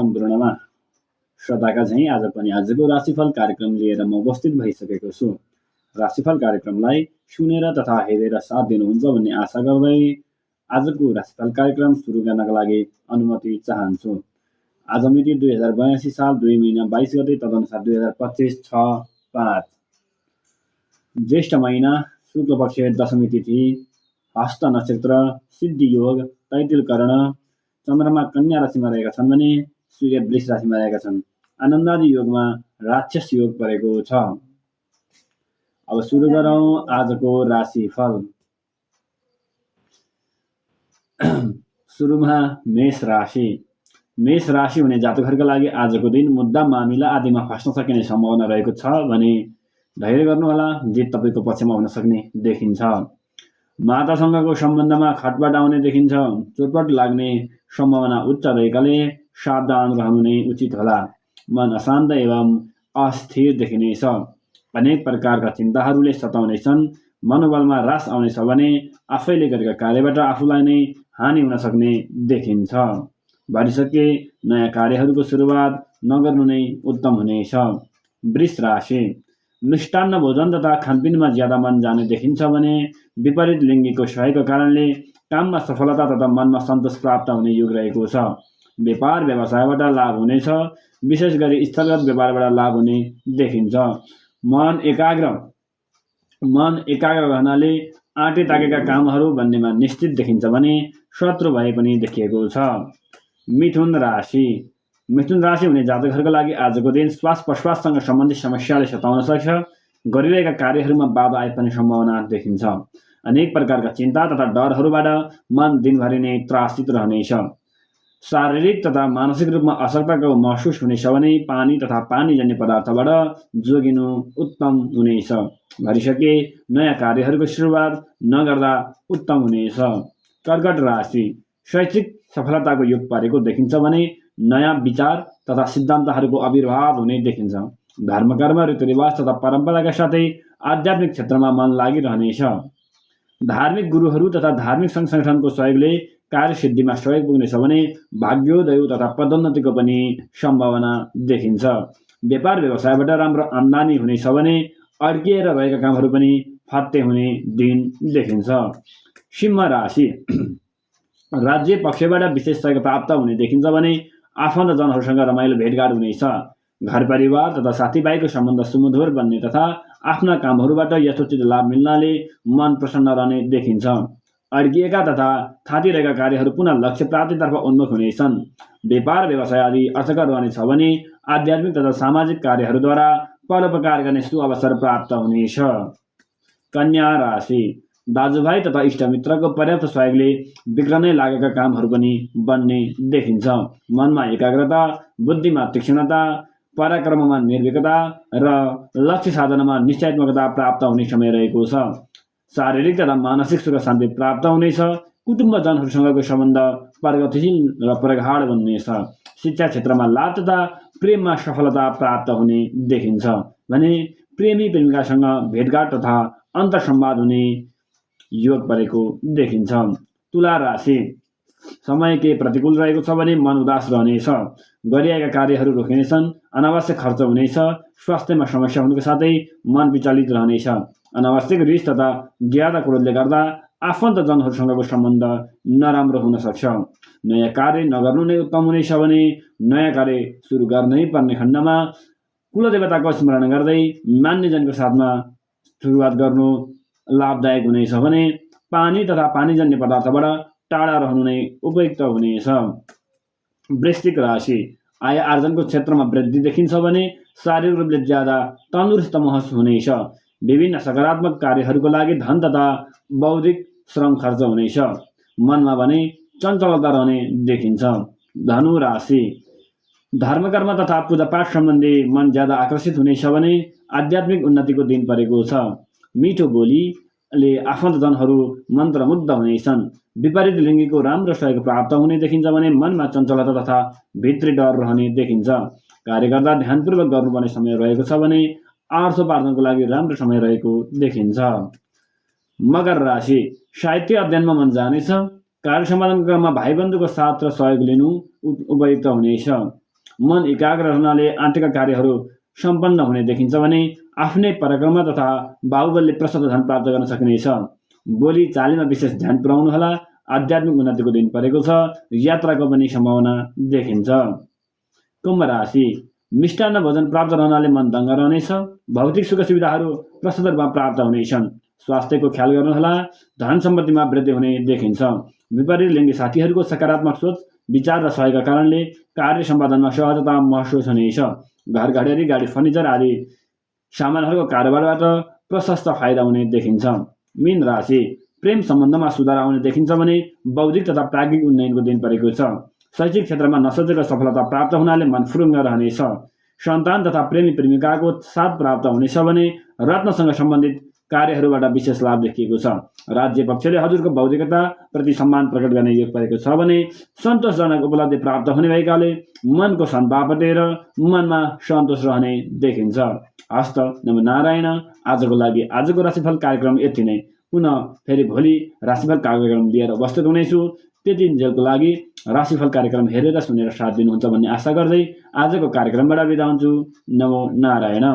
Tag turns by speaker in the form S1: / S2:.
S1: सम्पूर्णमा सदाका झैं आज पनि आजको राशिफल कार्यक्रम लिएर म उपस्थित भइसकेको छु। राशिफल कार्यक्रमलाई सुनेर तथा हेरेर साथ दिनुहुन्छ भन्ने आशा गर्दै आजको राशिफल कार्यक्रम सुरु गर्नका लागि अनुमति चाहन्छु। आज मिति 2082 साल 2 महिना 22 गते तदनुसार 2025 6/5 ज्येष्ठ महिना शुक्ल पक्ष दशमी तिथि हस्त नक्षत्र सिद्धि योग तैतिल कर्ण चन्द्रमा कन्या राशिमा रहेका छन् भने सूर्य वृष राशिमा रहेका छन्। आनन्दादि योगमा राक्षस योग परेको छ। अब सुरु गरौँ आजको राशिफल। सुरुमा मेष राशि। मेष राशि हुने जातकहरूका लागि आजको दिन मुद्दा मामिला आदिमा फस्न सकिने सम्भावना रहेको छ भने धैर्य गर्नुहोला, जित तपाईँको पक्षमा हुन सक्ने देखिन्छ। मातासँगको सम्बन्धमा खटपट आउने देखिन्छ। चोटपट लाग्ने सम्भावना उच्च रहेकाले सावधान रहनु नै उचित होला। मन अशान्त एवं अस्थिर देखिनेछ। अनेक प्रकारका चिन्ताहरूले सताउनेछन्। मनोबलमा ह्रास आउनेछ भने आफैले गरेका कार्यबाट आफूलाई नै हानि हुन सक्ने देखिन्छ। भरिसके नयाँ कार्यहरूको सुरुवात नगर्नु नै उत्तम हुनेछ। वृष राशि। मिष्टान्न भोजन तथा खानपिनमा ज्यादा मन जाने देखिन्छ भने विपरीत लिङ्गीको सहयोगको कारणले काममा सफलता तथा मनमा सन्तोष प्राप्त हुने योग रहेको छ। व्यापार व्यवसायबाट लाभ हुनेछ। विशेष गरी स्थलगत व्यापारबाट लाभ हुने देखिन्छ। मन एकाग्र रहनाले आँटे ताकेका कामहरू बन्नेमा निश्चित देखिन्छ भने शत्रु भए पनि देखिएको छ। मिथुन राशि। मिथुन राशि हुने जातकहरूका लागि आजको दिन श्वास प्रश्वाससँग सम्बन्धित समस्याले सताउन सक्छ। गरिरहेका कार्यहरूमा बाधा आइपर्ने सम्भावना देखिन्छ। अनेक प्रकारका चिन्ता तथा डरहरूबाट मन दिनभरि नै त्रासित रहनेछ। शारीरिक तथा मानसिक रूपमा अशक्तको महसुस हुनेछ भने पानी तथा पानीजन्य पदार्थबाट जोगिनु उत्तम हुनेछ। भरिसके नयाँ कार्यहरूको सुरुवात नगर्दा उत्तम हुनेछ। कर्कट राशि। शैक्षिक सफलताको योग परेको देखिन्छ भने नयाँ विचार तथा सिद्धान्तहरूको आविर्भाव हुने देखिन्छ। धर्मकर्म रीतिरिवाज तथा परम्पराका साथै आध्यात्मिक क्षेत्रमा मन लागिरहनेछ। धार्मिक गुरुहरू तथा धार्मिक सङ्घ सङ्गठनको सहयोगले कार्यसिद्धिमा सहयोग पुग्नेछ भने भाग्योदय तथा पदोन्नतिको पनि सम्भावना देखिन्छ। व्यापार व्यवसायबाट राम्रो आम्दानी हुनेछ भने अड्किएर रहेका कामहरू पनि फत्ते हुने दिन देखिन्छ। सिंह राशि। राज्य पक्षबाट विशेष सहयोग प्राप्त हुने देखिन्छ भने आफन्तजनहरूसँग रमाइलो भेटघाट हुनेछ। घर परिवार तथा साथीभाइको सम्बन्ध सुमधुर बन्ने तथा आफ्ना कामहरूबाट यथोचित लाभ मिल्नाले मन प्रसन्न रहने देखिन्छ। अड्किएका तथा थाँतिरहेका कार्यहरू पुनः लक्ष्य प्राप्तितर्फ उन्मुख हुनेछन्। व्यापार व्यवसाय आदि अर्थकर रहनेछ भने आध्यात्मिक तथा सामाजिक कार्यहरूद्वारा परोपकार गर्ने सुअवसर प्राप्त हुनेछ। कन्या राशि। दाजुभाइ तथा इष्टमित्रको पर्याप्त सहयोगले बिग्रनै लागेका कामहरू पनि बन्ने देखिन्छ। मनमा एकाग्रता, बुद्धिमा तीक्ष्णता, पराक्रममा निर्भीकता र लक्ष्य साधनमा निश्चयात्मकता प्राप्त हुने समय रहेको छ। शारीरिक तथा मानसिक सुख शान्ति प्राप्त हुनेछ। कुटुम्बजनहरूसँगको सम्बन्ध प्रगतिशील र प्रगाढ बन्नेछ। शिक्षा क्षेत्रमा लाभ तथा प्रेममा सफलता प्राप्त हुने देखिन्छ भने प्रेमी प्रेमिकासँग भेटघाट तथा अन्तर्संवाद हुने योग परेको देखिन्छ। तुला राशि। समय के प्रतिकूल रहेको छ भने मन उदास रहनेछ। गरिएका कार्यहरू रोकिनेछन्। अनावश्यक खर्च हुनेछ। स्वास्थ्यमा समस्या हुनुको साथै मन विचलित रहनेछ। अनावश्यक रिस तथा ज्यादा क्रोधले गर्दा आफन्तजनहरूसँगको सम्बन्ध नराम्रो हुन सक्छ। नयाँ कार्य नगर्नु नै उत्तम हुनेछ भने नयाँ कार्य सुरु गर्नै पर्ने खण्डमा कुलदेवताको स्मरण गर्दै मान्यजनको साथमा सुरुवात गर्नु लाभदायक हुनेछ भने पानी तथा पानीजन्य पदार्थबाट टाढा रहनु नै उपयुक्त हुनेछ। वृश्चिक राशि। आय आर्जनको क्षेत्रमा वृद्धि देखिन्छ भने शारीरिक रूपले ज्यादा तन्दुरुस्त महसुस हुनेछ। विभिन्न सकारात्मक कार्यहरूको लागि धन तथा बौद्धिक श्रम खर्च हुनेछ। मनमा भने चञ्चलता रहने देखिन्छ। धनु राशि। धर्मकर्म तथा पूजापाठ सम्बन्धी मन ज्यादा आकर्षित हुनेछ भने आध्यात्मिक उन्नतिको दिन परेको छ। मिठो बोलीले आफन्तजनहरू मन्त्रमुग्ध हुनेछन्। विपरीत लिङ्गीको राम्रो सहयोग प्राप्त हुने देखिन्छ भने मनमा चञ्चलता तथा भित्री डर रहने देखिन्छ। कार्य गर्दा ध्यानपूर्वक गर्नुपर्ने समय रहेको छ भने अर्थोपार्जनको लागि राम्रो समय रहेको देखिन्छ। मकर राशि। साहित्य अध्ययनमा मन जानेछ। कार्य सम्पादन क्रममा भाइबन्धुको साथ र सहयोग लिनु उपयुक्त हुनेछ। मन एकाग्र रहनाले आँटेका कार्यहरू सम्पन्न हुने देखिन्छ भने आफ्नै पराक्रम तथा बाहुबलले प्रशस्त धन प्राप्त गर्न सकिनेछ। बोली चालीमा विशेष ध्यान पुर्याउनुहोला। आध्यात्मिक उन्नतिको दिन परेको छ। यात्राको पनि सम्भावना देखिन्छ। कुम्भ राशि, मिष्टान्न भोजन प्राप्त रहनाले मन दङ्ग रहनेछ। भौतिक सुख सुविधाहरू प्रशस्त रूपमा प्राप्त हुनेछन्। स्वास्थ्यको ख्याल गर्नुहोला। धन सम्पत्तिमा वृद्धि हुने देखिन्छ। विपरीत लिङ्गी साथीहरूको सकारात्मक सोच विचार र सहयोगका कारणले कार्य सम्पादनमा सहजता महसुस हुनेछ। घर घडेरी गाडी फर्निचर आदि सामानहरूको कारोबारबाट प्रशस्त फाइदा हुने देखिन्छ। मीन राशि, प्रेम सम्बन्धमा सुधार आउने देखिन्छ भने बौद्धिक तथा प्राज्ञिक उन्नयनको दिन परेको छ। शैक्षिक क्षेत्रमा नसोचेको सफलता प्राप्त हुनाले मन फुरुङ्ग रहनेछ। सन्तान तथा प्रेमी प्रेमिकाको साथ प्राप्त हुनेछ भने रत्नसँग सम्बन्धित कार्यहरूबाट विशेष लाभ देखिएको छ। राज्य पक्षले हजुरको बौद्धिकता प्रति सम्मान प्रकट गर्ने योग परेको छ भने सन्तोषजनक उपलब्धि प्राप्त हुने भएकाले मनको सन्ताप हटेर मनमा सन्तोष रहने देखिन्छ। हस्त नमो नारायण। आजको लागि आजको राशिफल कार्यक्रम यति नै। पुनः फेरि भोलि राशिफल कार्यक्रम लिएर उपस्थित हुनेछु। त्यति जेलको लागि राशिफल कार्यक्रम हेरेर सुनेर साथ दिनुहुन्छ भन्ने आशा गर्दै आजको कार्यक्रमबाट बिदा हुन्छु। नमो नारायण।